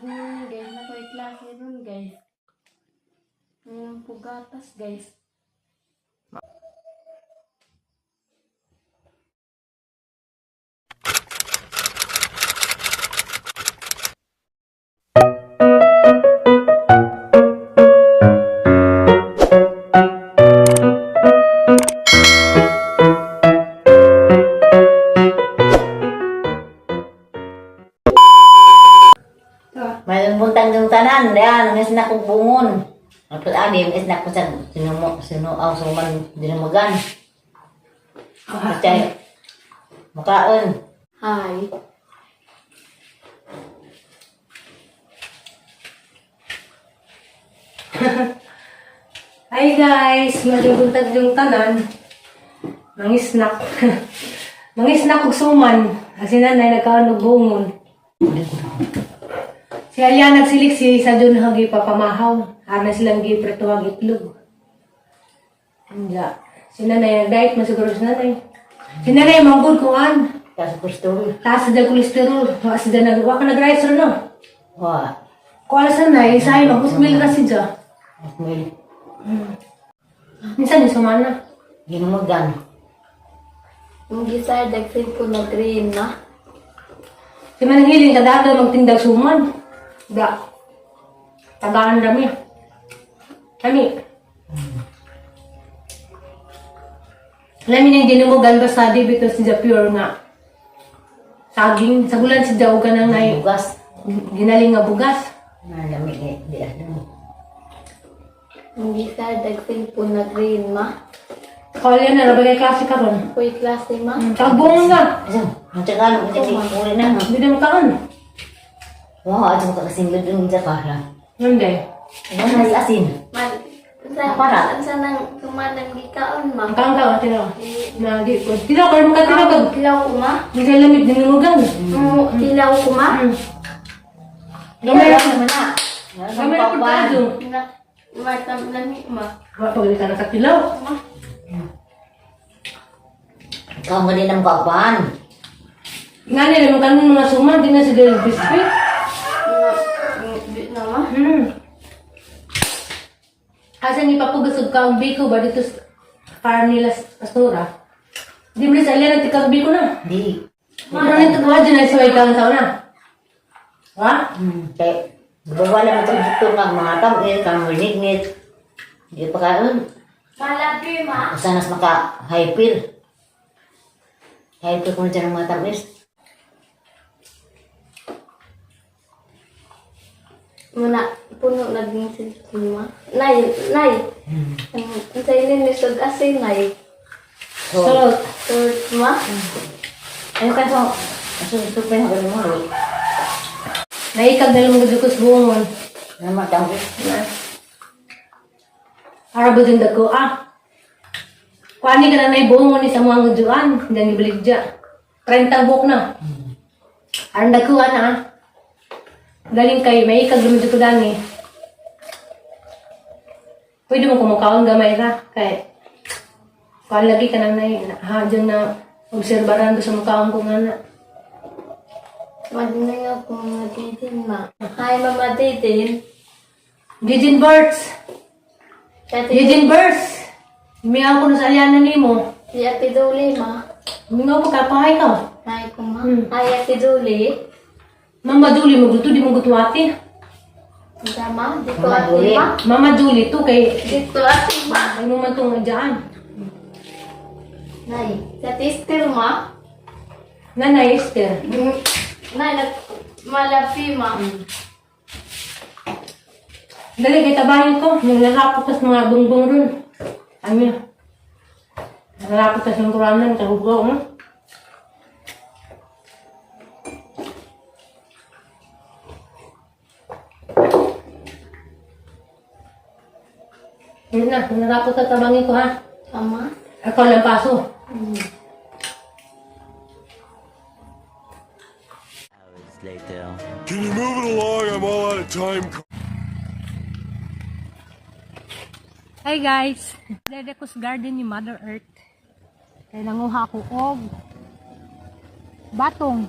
Buhol guys, na ko'y klase ron, guys. Yung pugatas, guys. May buntang yung tanan, yan, mis na kong bungon. Ang ani, mis na ko sa sinumo, sinuaw, suman, dinumagan. Kasi, makaon. Hi. Hi guys! Maayong buntag yung tanan. Mangisnak. Mangisnak og suman. Kasi nanay nagkaon og bungon. Si Alia nagsiliksi sa dun hagi papamahaw. Ana silang gipretuhag itlog. Anja. Si nanay nag-diet man siguro si nanay. Si nanay manggod kuan. Kaso kolesterol. Taas sa kolesterol. Wa sa nag wa ka nag-rice no. Wa, Kuan sa nanay, say mag-oatmeal ra siya. oatmeal. Minsan ni sumana. Ginumagan. Yung gisar, dagsin ko na green na. Si Manang Hiling, kada magtindag suman. Da. Tagaan rami. Kami. Lami nang dinumugan basta di bito siya pure nga. Saging, sagulan siya og kanang nay Bugas. ginaling nga bugas. Nalamig eh, di ano. Yung gisar, dagsin ko na green ma. Kaya na rabay kay klase karon. Ko'y klase ma. Tagbong na. Asa, ang Tagalog, kasi uri na. Hindi na makaon. Wow, ato ka kasing ludong sa kara. Hindi. Ano na asin? Mal, sa, Para. Sa nang kumanang gikaon ma. Ang kaon ka tinaw. Na di ko. Tinaw karon ka tinaw kag. Tilaw ko ma. Di kay lamig dinumugan. Tilaw ko ma. Gamay Wala naman na. Gamay na pud tayo. Na, matam lami ma. Wa pag ka nakatilaw. Ma. Ikaw nga din ang kapan. Nga nila, mga kanong mga suman, di na sila yung biscuit. Na, di na ma. Asa ni papugasog ka ang biko ba dito sa farm nila sa Pastora? Di mo sa ilan ang biko na. Di. Ano nito ka dyan ay suway ka ang tao na? Wa? Kaya, wala mo itong doktor nga mga tamil, kang rignit. Di pa kaon. Malabi ma. Asa nas maka hyper. Hyper ko na dyan ang mga tamis. Muna, puno na din cellphone ma. Nay, nay. Ang sa inin ni sud asin nay. So, So, Salt ma. ayun ka so, so, so, pa yung ganun mo. naikag na lang mga dukos buongon. Ano mga tamis? Na. Para ba dyan dako ah? Kuani ka na na buongon ni sa mga ngudyuan. Diyan ibaligya. 30 buok na. Aron dako ah na ah. Galing kay may ikag naman dito dani. Pwede mo kumukaon gamay ra kay kuan lagi ka nang nay ha dyan na obserbaran ko sa mukaon ko nga na. Madinay ako mga didin ma. Hi mama didin. Eugene Birds. Ate, Eugene Birds. Miyaw ko na sa alyanan nimo. Si Ate Duli ma. Mingaw ko kapahay ka. Hi ko ma. Hmm. Hi Ate Duli. Mama Julie magluto di mo gutuati. Unsa ma? Dito Mama ate Duli. ma. Mama Julie to kay Dito ate ma. ay mo man tong dyan. Nay, sa Ate Esther ma. Nanay Esther. Nay, nag malapi ma. Dali kay tabahin ko. Naglalapot tas mga bungbong ron. Ano yun? Naglalapot tas yung kuranan. Kahugo. Yun na, naglalapot sa tabangin ko ha. Tama? Ikaw lang paso. Hours later. Can you move it along? I'm all out of time. Hi guys! Dede ko sa garden ni Mother Earth. Kay nanguha ko og batong.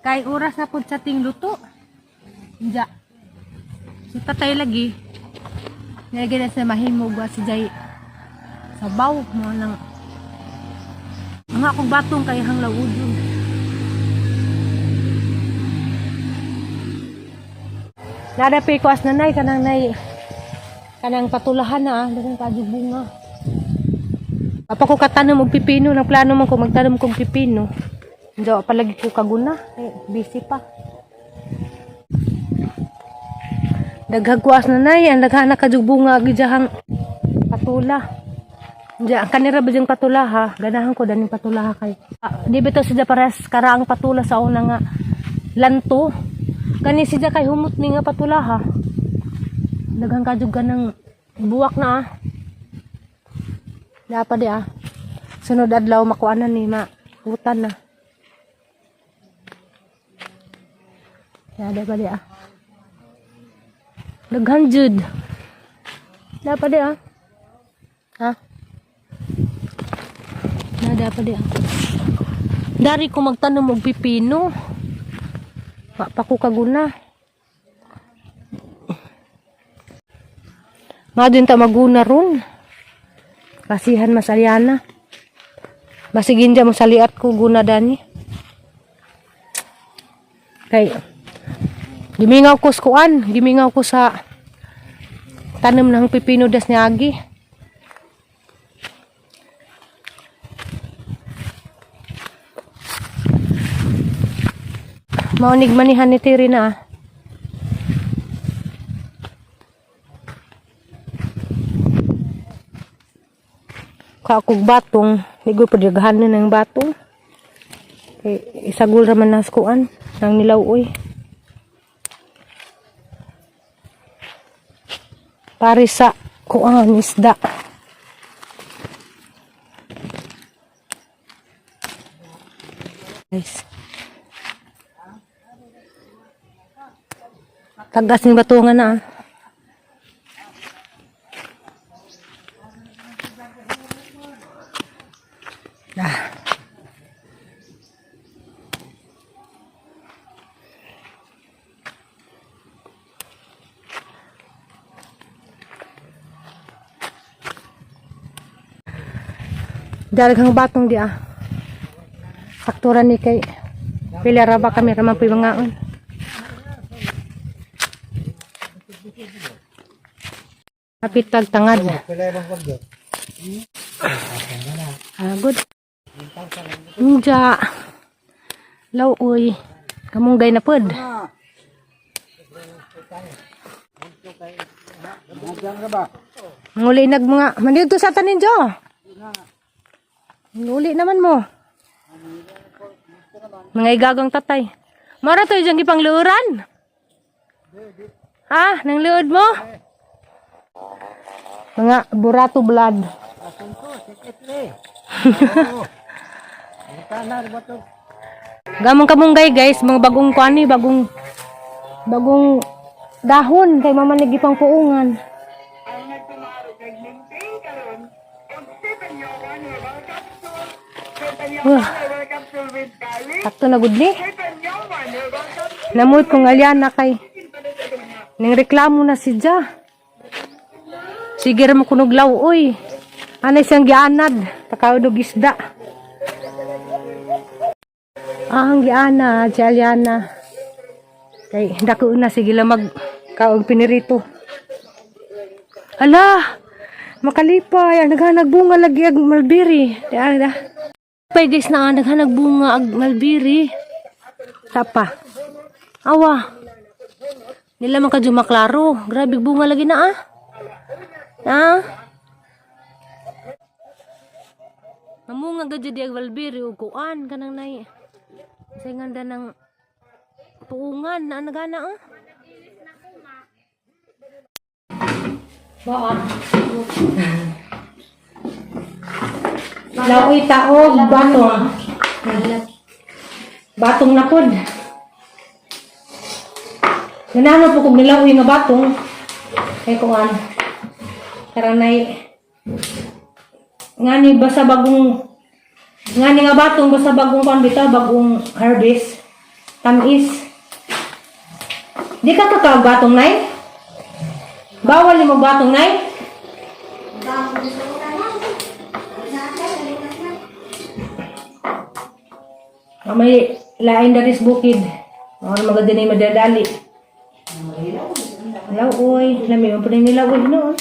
Kay oras na pud sa ting luto. Inja. Si tatay lagi. Nilagay na sa mahimog wa si Jay. Sabaw mo nang ang akong batong kay hang lawudon. Nada pa ikuas na nay kanang nay kanang patulahan na ah, daghang kadyog bunga. Apa ko katanom og pipino, nang plano man ko magtanom kog pipino. Hindi palagi ko kaguna, eh, busy pa. Daghag kuas na nay, ang daghan na kadyog bunga gidjahang patula. Diya, ang kanira ba diyang patula ha? Ganahan ko daning patula ha kay. Ah, di ba to siya parehas karaang patula sa una nga lanto. Kani siya kay humot ni nga patula ha. Daghan kadyog ka ng buwak na ah. Dapat di ah. Sunod adlaw makuha na ni ma. Utan na. Ya, dapat di ah. Daghan jud. Dapat di ah. Ha? Na dapat di ah. Dari ko magtanom og pipino. Wa pa ko kaguna. Madun ta maguna ron. Kasihan mas Ariana. Basigin dya mo saliat ko guna dani. Kay gimingaw ko sa kuan, gimingaw ko sa tanom ng pipino das ni Agi. Maunig manihan ni Tiri na ah. Kaakog batong, ligo pa na ng batong. Kay isagol raman nas kuan nang nilaw oy. Pare sa kuan isda. Guys. Tagas ng batungan na ah. Ah. Dalaghang batong di ah. Saktura ni kay pila ra ba kami raman puy mangaon. Kapit tag tangad. Ah, good. Nja. Law-uy. Kamunggay na pod. Nguli nag mga manito sa tanin jo. Nguli naman mo. Mga igagang tatay. Mara to diyang ipangluuran. Ha? Nang luod mo? Mga burato blood. Gamong kamunggay guys, mga bagong kuani, bagong bagong dahon kay mama nagipang puungan. Wah. Sakto na gud ni. Namut kong alyana kay ning reklamo na si Ja. Sige ra mo kunog law oy. Anay siyang gianad, pakaod og isda. Ah, ang giana, si Aliana. Kay dako na sige lang mag kaog pinirito. Ala, makalipay, ang naghanag bunga lagi ag malbiri. Di da. Pay guys na ang naghanag bunga ag malbiri. Tapa. Awa. Nila man kadyo maklaro. Grabe bunga lagi na ah. Ah. Mamunga gadyo di ag malbiri ug kuan kanang nay. Sa nganda ng puungan na nagana ah. Ba. Lawi taog batong. Batong na pod. Nanano po kog nilawi nga batong. Kay kuan. Karanay. Ngani basta bagong ngani nga batong basta bagong kuan bitaw bagong harvest. Tamis. Di ka kakagatong, Nay? Bawal mo gatong, Nay? Ah, may lain daris bukid. Mga mga din ay madadali. Laoy, lami mo pa rin nila uy noon.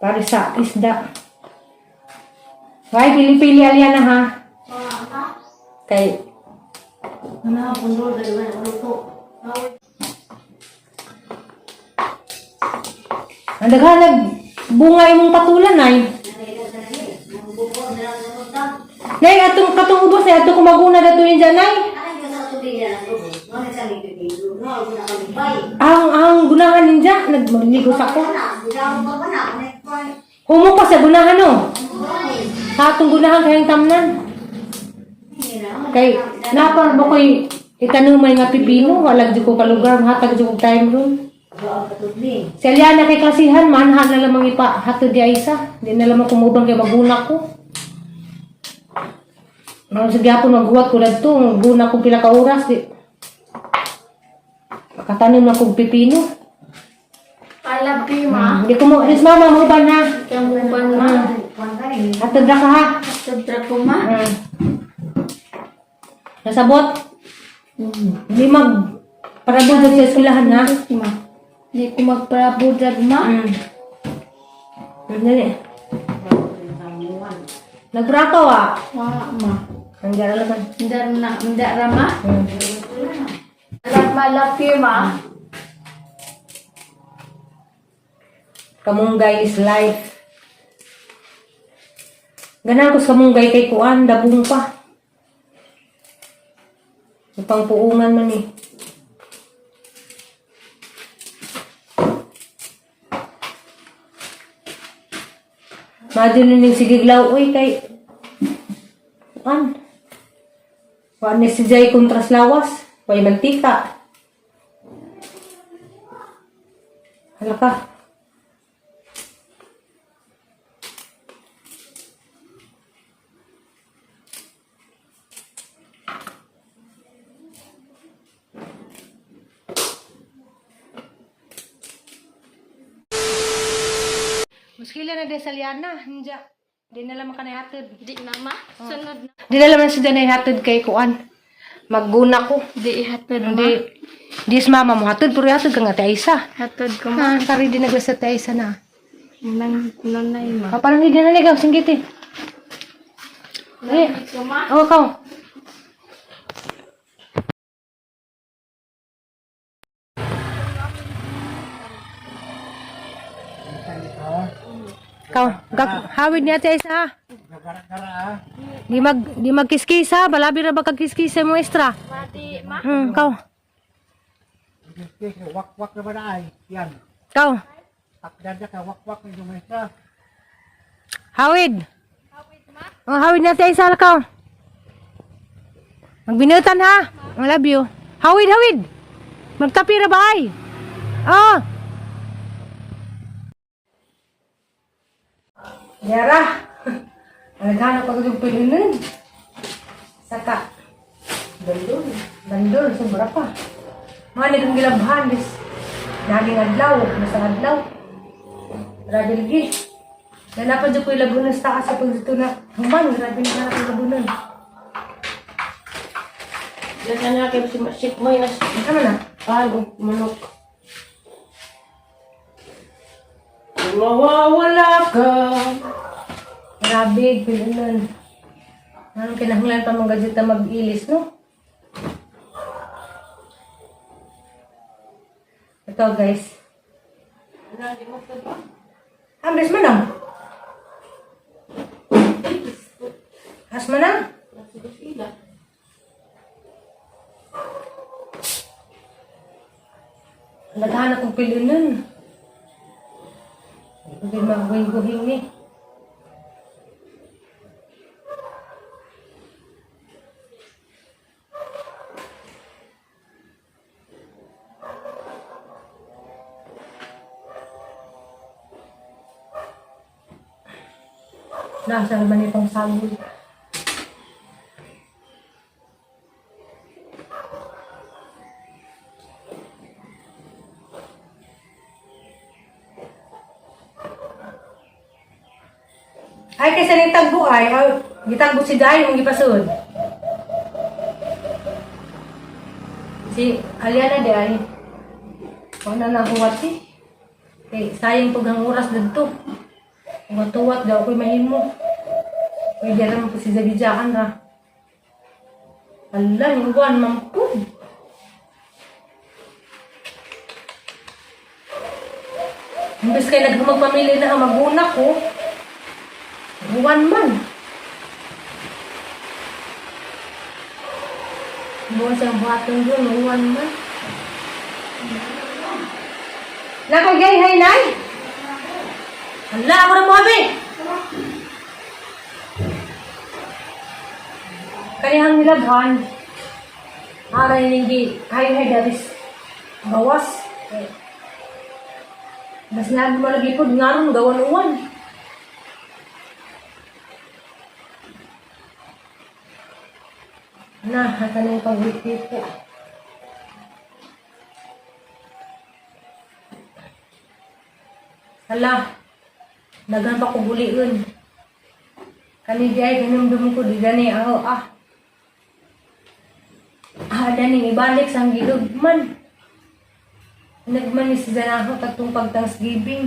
Para sa isda. Ay, pili-pili alyan na ha. Kay Ano, pundol, dalawa na luto. Ang daghan bunga imong patulan ay. Nay, atong katong ubos nay atong kumaguna dato yun dyan nay. Ang gunahan ninja nagmaligo sa ko. Humo pa sa gunahan no. Sa atong gunahan kayang tamnan. Kay napar ba ko'y itanumay nga pipino, wala jud ko kalugar, hatag jud ko time room. Si Aliana kay klasihan, manhan na lamang ipa hatod di Aisa. Di na lamang kumubang kay maguna ko. Mga sa gyapon maghuwat ko dadto, guna ko pila ka oras di. Makatanim na kog pipino. I love you, ma. Hindi ko mo, is mama mo ba na? Kamuban, ma. Hatod ra ka ha. Sobra ko, ma. Nasabot? Hindi mag parabot sa eskwelahan ha. Ma. Di ko magparabudag, ma. Dali. Nagbrakaw ah. Wa, ma. Ang gara laman. Hindi na, hindi ra, ma. Love, ma. Love you, ma. Kamunggay is life. Ganahan ko sa kamunggay kay kuan, dabong pa. Upang puungan man eh. Madun ning sigiglaw uy kay kuan. Kuan ni si Jay kontras lawas, way mantika. Hala ka. Muskila na de Saliana, hinja. Di na lamang ka naihatid. Di na, ma. Sunod na. Di na lamang siya naihatid kay kuan. Magguna ko. Di ihatod, ma. Hindi. Di is mama mo hatid, pero hatid ka nga ti Aisa. Hatod ko, ma. Ha, kari di naglasa ti Aisa na. Nang nanay, ma. Ah, parang hindi na nagaw, singgit eh. Eh, Ko, ma. oh, ikaw. Ikaw, hawid niya ti Aisa ha. Di magkiskis ha, balabi ra ba kagkiskis sa mo extra. Ma, di, ma. Ikaw. Wak-wak na ba na ay? Yan. Ikaw. Takdan ka, wak-wak na yung maestra. Hawid. Oh, hawid na tayo sa alkaw. Magbinutan ha. I love you. Hawid, hawid. Magtapi ra ba ay? Oh. Yara. Naghanap ako yung pilunan. Saka. Bandol. Bandol. Sobra pa. Mga naging gilabhan. Bis. Naging adlaw. Nasa adlaw. Grabe lagi. Nanapan dyan ko yung lagunan sa taas sa pagdito na human. Grabe na hanap yung lagunan. Diyan na kay si Sikmoy na Ano na? paano manok. Mawawala ka. Grabe, pilunan. Anong kinahanglan pa mga gadget na mag-ilis, no? Ito, guys. Ambres man ang. As man ang. Naghanap kong pilunan. Hindi maguhing-guhing ni. Nasa naman itong sagol. Ay, kaysa nang tagbo ay, ay, gitagbo si Day, mong gipasud. Si Aliana di ay, wala na huwat eh. Kay, sayang pag ang oras dito. Tuwat daw ako'y mahimo. Pwede naman po si Zabijaan ra. Ala, yung buwan, mampud. Imbes kay nagmagpamili na ang maguna ko, buwan man. Buwan siyang buhaton doon, buwan man. Nakagay, hay, nay! Ala, ako na mo, abi! Kanihang nilabhan, aray hindi, kayo hay daris, bawas. Eh, Mas na malagi po, ngaron, gawan-uwan. Na, hata na yung pag-repeat ko. Hala, daghan pa ko buliun. Kani di ay ganumdum ko di gani ako ah. Ah, daning ibalik sa gilugman. Nagmanis na ako katong pag Thanksgiving.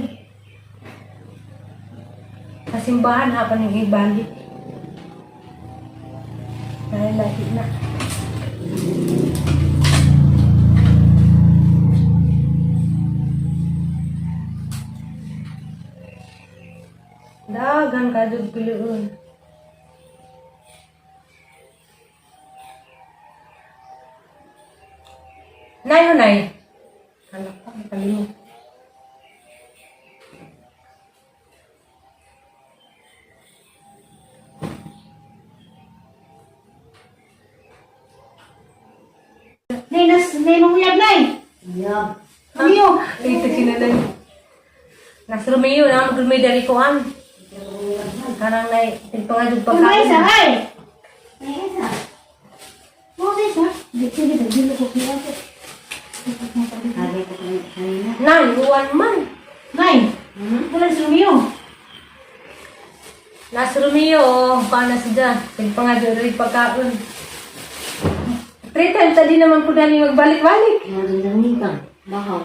Sa simbahan ha pa ning ibalik. Dahil lagi na. Dagan ka jud piliun. Nay, nay. Anak pa, kalimot. Nay, nas, nay, manguyab, nay. Yab. Romeo! Ito kinalan. Nas Romeo, na mag-Romeo dari ko an. Karang nay, tigpangajud Kumay pagkain. sa, ay. Nay, isa. Mo, isa. Di, sige, dagilo ko kaya ko. Sabi ko kanina. Nay, uwan man. Nay, wala si Romeo. Nas Romeo, paano siya? Tigpangajud dari pagkaon. Three times, tadi naman po dani magbalik-balik. Nandang ka. Bahaw.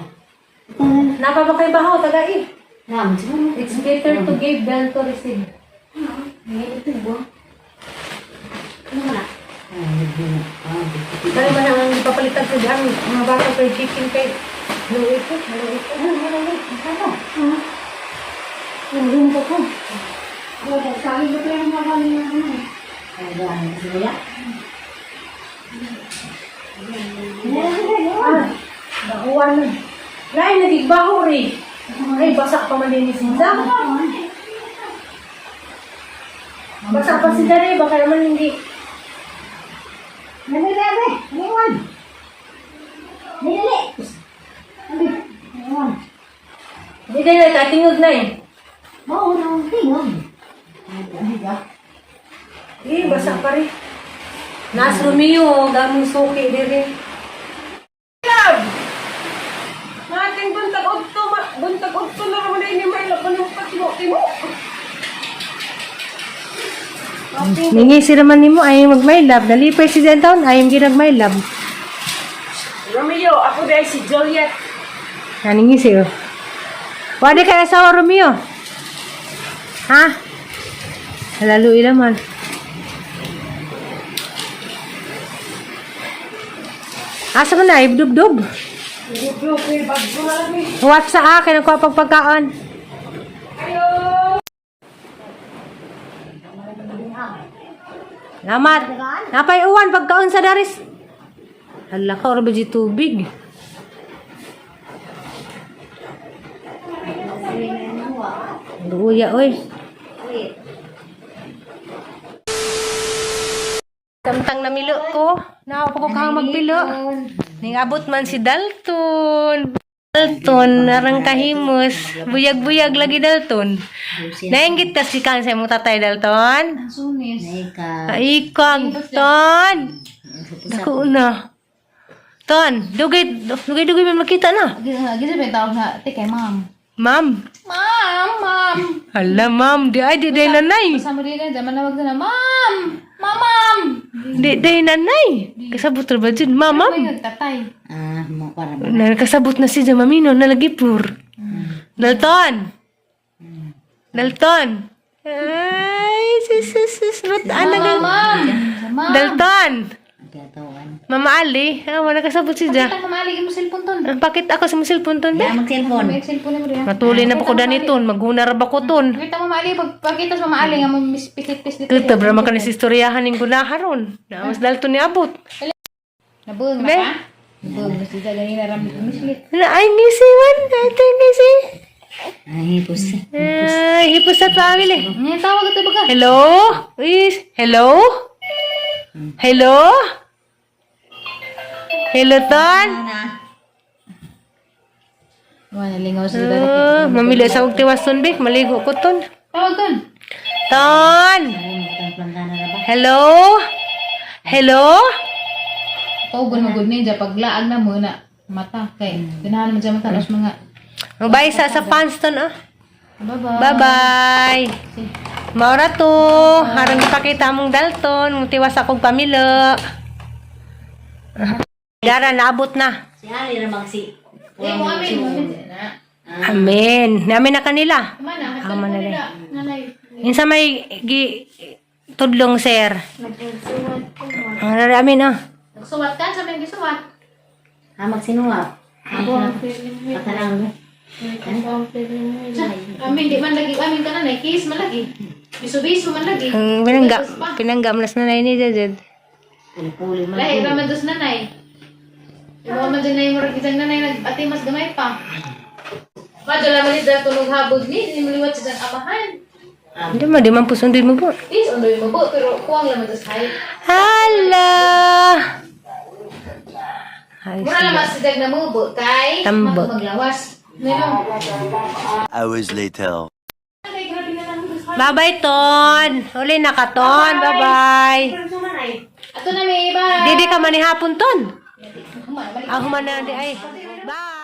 Napa ba kay bahaw, tagai? Ram, siguro. It's better to give than to receive. Nay, ito ba? Ano na? Ay, hindi na. Ah, di- Kaya man ang ipapalitan sa dyan, mga bata kay chicken kay luwi ko, luwi ko. Ano, ano, ano? Ano? Ano? Ano, ko ko. Wala, sabi ko kaya mga kami na ano. Ay, dahil siya. Ah, bahuan na. Lain, nagigbaho rin. Ay, basa pa man din si Zam. Basa pa si Dare, baka naman hindi. Dali, dali, dali, Dali, dali. Hindi na nakatingog na eh. Bao na ang tingog. Ay, dahil ka. Eh, basa pa rin. Nas Romeo, gamong suki dire. Love! Mating buntag udto, buntag udto na naman ini may laban ng patimo-timo. Ningi si raman nimo ay mag my love. Nalipay si Zen taon ay ginag my love. Romeo, ako dahil si Juliet. Naningi siyo. Wadi kay asawa Romeo. Ha? Lalo ilaman. Asa man na ibdubdub? Huwat sa akin ang kapag pagkaon. Salamat. Napay uwan pagkaon sa daris. Hala ka, ora ba di tubig? Luya, oy. Samtang namilo ko, nao pa ko kang magpilo. Ningabot man si Dalton. Dalton, narang kahimos. Buyag-buyag lagi Dalton. Nainggit ka si kang sa imong tatay Dalton. Nay ka. Ay, kang Ton. Dako na. Ton, dugay dugay dugay may makita na. Gisa ba tawag na, te kay ma'am. Ma'am. Ma'am, ma'am. Hala, ma'am, di ay di day nanay. Basta mo rin na, manawag na, ma'am! Ma'am! Di day nanay. Kasabot ra ba jud, ma'am? Ma'am? Ay, tatay. Ah, mo para ba? Nakasabot na siya, mamino, nalagipur. Dalton! Dalton! Ay, sis, sis, sis, ba't ano Ma'am! Ma'am! Dalton! Gatawan. Mama Ali, ah, wala kasabot siya. Pakita mo maalig mo cellphone ton. Ang pakit ako sa mga cellphone ton, be. Ya, mag-cellphone. May cellphone mo rin. Matuli na pa ko daniton, maguna ra ba ko ton. Kita mo maali pag pagkita sa maali nga mo mispikit-pis dito. Kita bra man kanis istoryahan ning gunaharon. Na mas Dalton ni abot. Nabuang na Be. ka? Nabuang na siya ganina ram mislit. Na ay ngisi man, ate ngisi. Ay, hipos. Ay, hipos sa pamilya. Nga tawag ito baga. Hello? Is, hello? Hello? Hello, Ton? Wala lingaw sa Ah, mamili sa og tiwas ton, be. Maligo ko, Ton. Tawag ton. Ton! Hello? Hello? Tawgon mo gud ninja paglaag na mo na mata kay ganahan man siya mata los mga Bye sa fans, Ton, ah. bye-bye. Bye-bye. Maura to. Harang ipakita mong Dalton. Mong tiwas akong pamilya. Dara, naabot na. Si Ali ra magsi. Di mo amin mo amin na. Amen. Namin na kanila. Mana Ama na rin. Nanay. Insa may gi tudlong sir. Nag-suwat ko ma. Ang amin ah. Nagsuwat ka sa mga gisuwat. Ha, magsinuwap. Ako ang feeling mo. Katanang. Ako ang feeling mo. Amin di man lagi amin ka nanay kiss man lagi. Biso-biso man lagi. Ang pinangga pinanggamlas na na ni Jajed. Puli-puli man. Lahi ra man dos nanay. Iwa man dyan na yung murag isang nanay nag-ati mas gamay pa. Madala man ni tulog habog ni, hindi mo liwat sa dyan amahan. Hindi mo di man pusunduin mo po. Is, undoy mo po, pero kuwang laman dos hay. Hala. Ay, Mura laman si dag na mubo, kay Tambot. maglawas. Ngayon, Hours later. Bye-bye, Ton. Uli na ka, Ton. Bye-bye. ato na may bye. Didi ka man ni hapon, Ton. Human, balik. Ah, human na di ay. Bye.